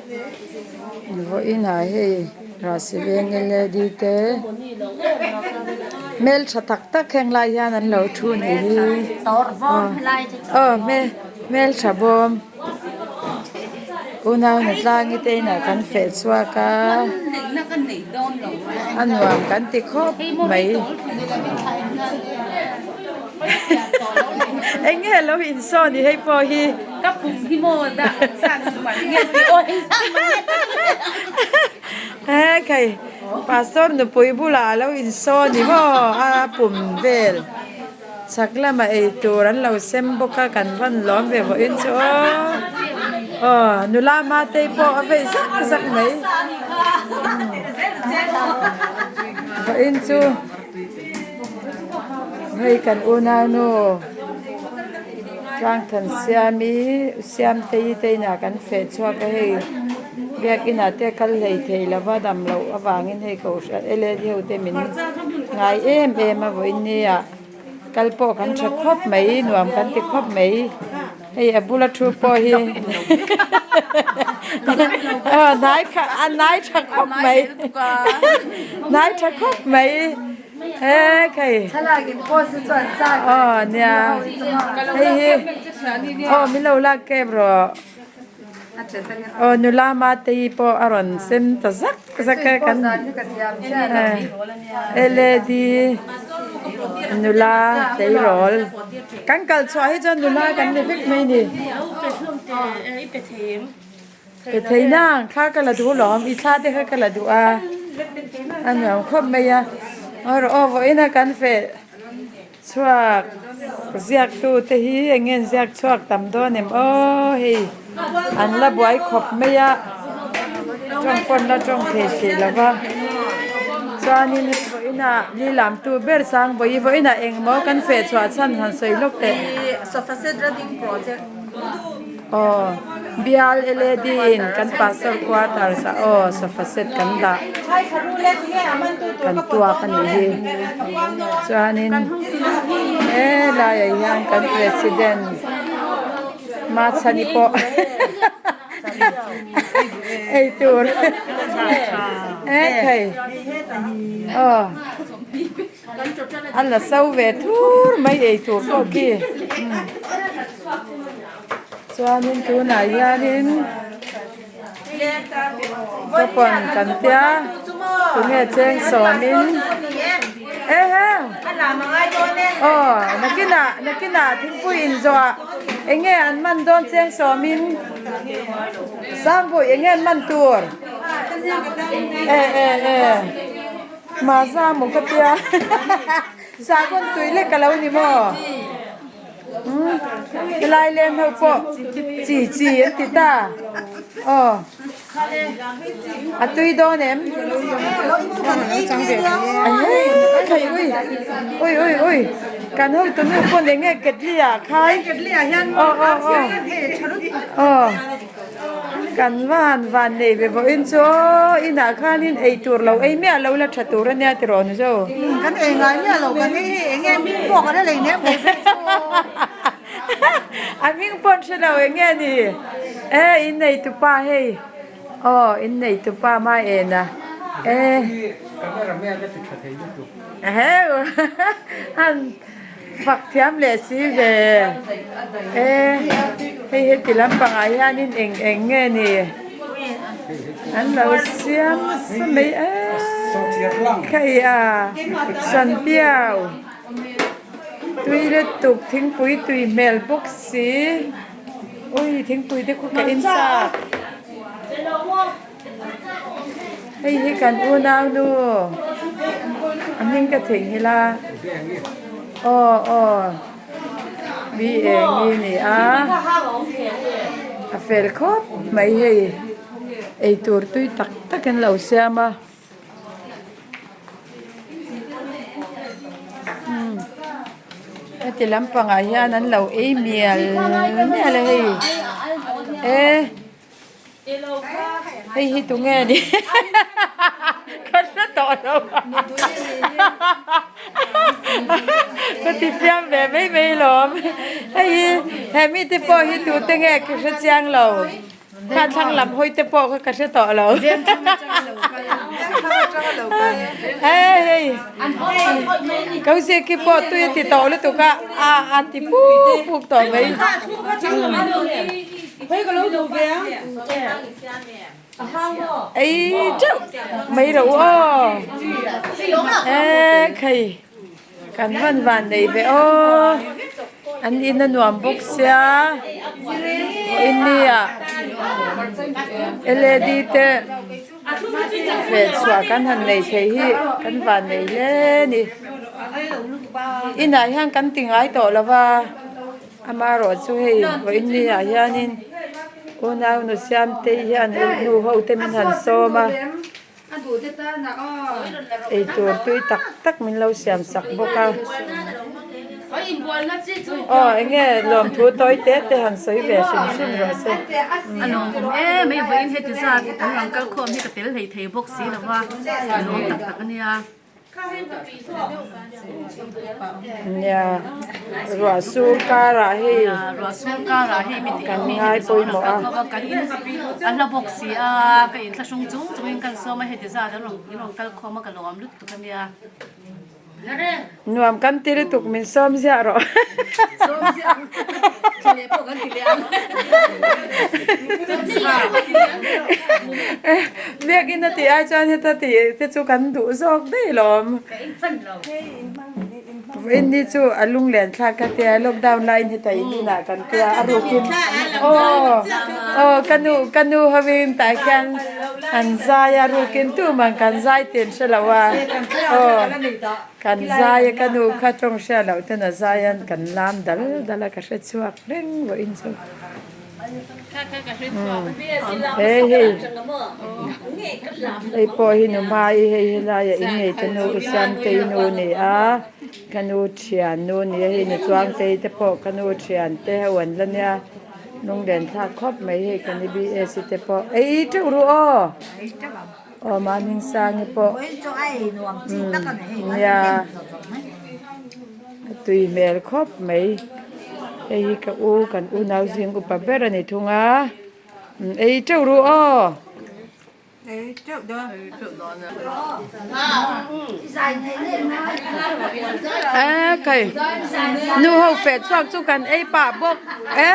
Vawiin ah hei Rahsi veng led te hmeltha tak tak heng lai hian an lo thu ni hi aw hmeltha bawm unau ni tlangi te inah kan feh chhuak a a nuam kan ti khawp mai eng nge lo insawn ni hei pawh hi. Ka pum hi maw dah san man nge ti aw hei san man nge He khai pastor nupui bulah a lo insawn ni maw a pum vel chhak lamah ei tur an lo sem bawk a kan van lawm ve vawiin chu aw aw nula matei pawh a vei zak zak mai vawiin chu hei kan unaunu. Tlangthan siami Siamtei te inah kan feh chhuak a hei biakin ah te kal hlei thei lova dam loh avangin hei kohhran led ho te min ngai em em a vawiin nia kal pawh kan tha khawp mai nuam kan ti khawp mai hei a bula thu pawh hi aw hnai kha a hnai tha khawp mai hnai tha khawp mai. He khei aw nia hei hi aw min lo lak kep rawh aw nula mate-i pawh a rawn sem ta zak zak a kan led nula tleirawl kan kal chhuah hi chuan nula kan ni vek mai a ni. Pe thei nang thla ka la duh lawm i thla te kha ka la duh a a nuam khawp mai a awrawh aw vawiin a kan feh chhuak ziak tu te hi eng nge an ziak chhuak tam dawn em aw hei an la buai khawp mai a tawng pawn la tawng thei hrih lo va chuanin hei vawiin ah lilam tu ber sang vawi vawiin ah engmaw kan feh chhuah chhan han sawi lawk teh. Aw bial led in kan pastor quarters ah aw sofa set kan dah kan tuak a nih hi chuanin helaiah hian kan president Machhani pawh eitur ekhei aw a la so ve thur mai eitur pawh khi. Chuanin tunah hianin coupon kan tia tunge cheng sawmin ehe aw nakinah nakinah thingpui inzawh ah enge an man dawn cheng sawmin sangpui enge an man tur e e e maza maw ka tia sahbawn tui lek a lo ni maw. Helai leng ho pawh chi chi an ti ta aw a tui dawn em thei ui ui ui ui kan ho tunu pawn eng nge ketli ah khai aw aw aw aw kan van van nei ve vawiin chu aw inah khanin ei tur lo ei miah lo la tha tur ania tiraw ni zo. Kan ei ngai miah lo kan ei hi eng nge hming pawh kan la lei nem thei vek chu. A hming pawh an hre lo eng nge ni e in nei tupa hei aw in nei tupa mai en a e. Eheu han. Fak thiam leh si ve e hei heti lampangah hianin eng eng nge ni an lo siam nasa mai em hei a sanpiau tui lutuk thingpui tui hmel bawk si ui thingpui te khu ka in chak hei hi kan unau nu a hming ka theihnghilh a aw aw mi eng hi ni a a fel khawp mai hei eitur tui tak tak an lo siam a. Heti lampangah hian an lo ei mial mial a hei e. Hei hi tunge ni ka hre tawh lo ka ti fiam ve mai mai lawm hei hi he mite pawh hi tute nge ka hre chiang lo. Kha thlang lam hawi te pawh kha ka hre tawh lo. Hei hei Kausiki pawh tui a ti tawh lutuk a, a a ti puk puk tawh mai. Ei teuh mai ro aw. E khai. Kan van van nei ve aw, an in a nuam bawk sia, vawinia led te feh chhuah kan han nei thei hi kan van nei hle a ni. Inah hian kan ti ngai tawh lo va, amaherawh chu hei vawinia hianin unau nu Siamtei hian nu ho te min han sawm a. Eitur tui tak tak min lo siam sak bawk a. Aw enge lawmthu tawi te te han sawi ve hrim hrim rawh se. A lawmawm em mai vawiin heti zat an rawn kal khawm hi ka tel hlei thei bawk si lo va, ka lawm tak tak a nia. Nia, ruah sur karah hei Ruah sur karah hei mi kan ngai pawimawh a. Kan in a hla bawk si a, ka inthlahrung chung chungin kan sawm a, heti zat an rawn in rawn kal khawm a ka lawm lutuk a nia. Nuam kan ti lutuk min sawm ziah rawh. Sawm ziah thla leh pawh kan ti leh ang. Biakin a tih ai chuan heta tih te chu kan duh zawk daih lawm. Vawiin ni chu a lunglen thlak ka tia lockdown laiin heta in inah kan tia a rukin aw aw ka nu ka nu hovin tah hian an zai a rukin tumah kan zai tih an hre lo a aw kan zai a ka nu kha tawng hriat loh ten a zai a kan lam dal dal a ka hre chhuak reng vawiin chu. He hei hei pawh hi nu hmai hei helaiah in nei ta nu u Siamtei nu a ni a ka nu thian nu a ni a hei nu Tluangtei te pawh ka nu thian te ho an la nia lunglen thlak khawp mai hei kan i BSc te pawh ei teuh ru aw aw Mahmingsangi pawh nia. A tui hmel khawp mai hei hi ka u kan unau zing upa ber a ni thung a ei teuh ru aw. E kai nu ho feh chhuak chu kan ei pah bawk e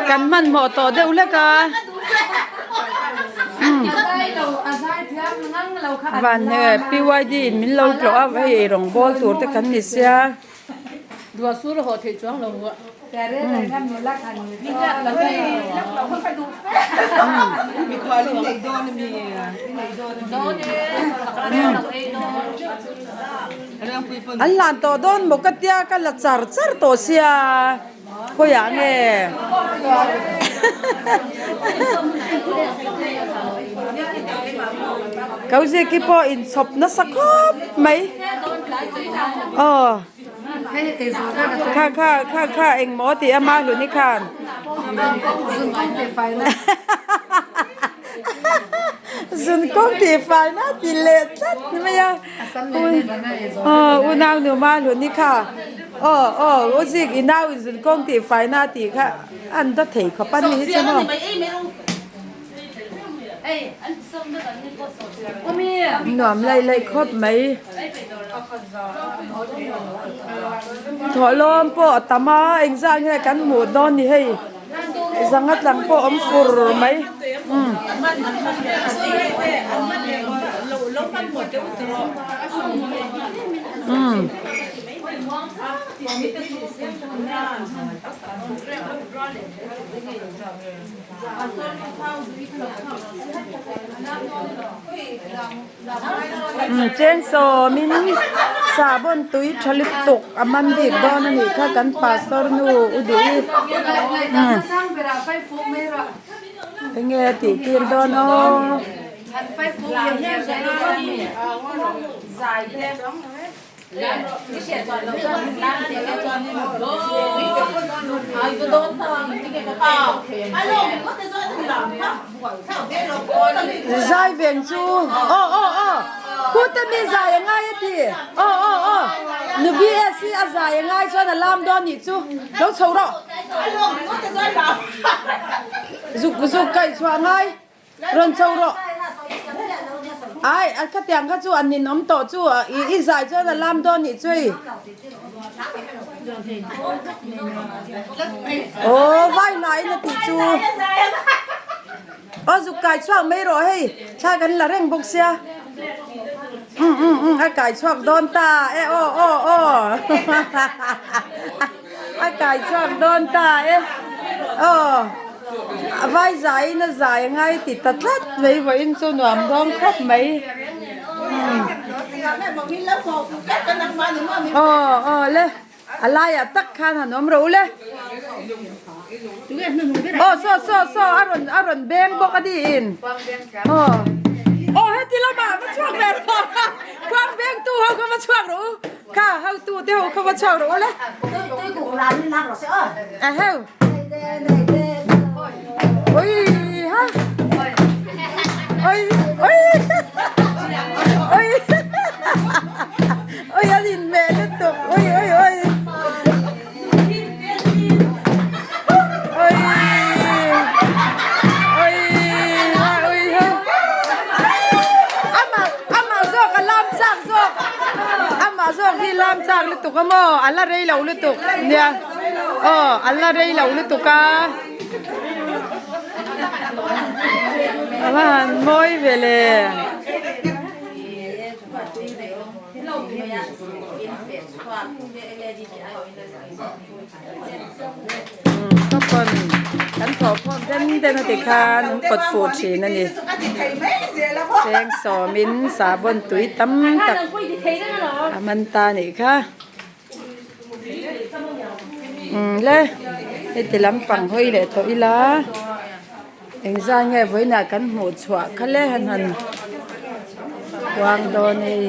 kan hmanhmawh tawh deuh hlek a. Van he PYD in min lo tlawh a hei ei rawng bawl tur te kan ni sia. An hlan tawh dawn maw ka tia ka la char char tawh sia. Khawiah nge? Kauziki pawh inchhawp nasa khawp mai. Aw. Kha kha kha kha engmaw tih a ma hlun i khan. Zun kawng tih faina ti leh tlat mai a. Aw unau nu ma hlun i kha. Aw aw u zik i nau in zun kawng tih faina tih kha an dawt thei khawp a ni hi chu maw. Nuam laih laih khawp mai. Thawhlawm pawh a tam a engzah nge kan hmuh dawn ni hei. Zanga tlang pawh awm fur mai umm. Umm. Cheng sawmin sahbawn tui tha lutuk a man bik dawn a nih kha kan pastor nu u duh i enge a tih tir dawn aw. Zai veng chu aw aw aw khute mi zai a ngai a ti aw aw aw nu BSc a zai a ngai chuan a lam dawn nih chu lo chho rawh. Zuk zuk kaih chhuah ngai rawn chho rawh. Ai a khatiang kha chu an ninawm tawh chu i i zai chuan a lam dawn nih chu hei. Aw vai hlaiin a tih chu. Aw zuk kai chhuak mai rawh hei thla kan la reng bawk sia. Um um um a kai chhuak dawn ta e aw aw aw a kai chhuak dawn ta e aw a vai zaiin a zai a ngai ti ta tlat mai vawiin chu nuam dawn khawp mai aw aw le. A laiah tak khan han awm rawh u le. Aw saw saw saw a rawn a rawn beng bawk a niin. Aw aw heti lamah va chhuak ve rawh khuang beng tu ho kha va chhuak rawh u kha hotu te ho kha va chhuak rawh u le. A heu. Ui ha. Ui ui. Ui. Ui an inhmeh lutuk ui ui ui ui ui ha ui ha amah amah zawk a lam chak zawk amah zawk hi lam chak lutuk a maw a la rei lo lutuk nia aw a la rei lo lutuk a a va han mawi ve le. Pawn kan thawh khawm den den a tikhan an kawt fuh thin a ni. Cheng sawmin sahbawn tui tam tak a man ta a nih kha. Umm le heti lampang hawi leh tawh ila engzah nge vawiinah kan hmuh chhuah kha le han han kuang dawn hei.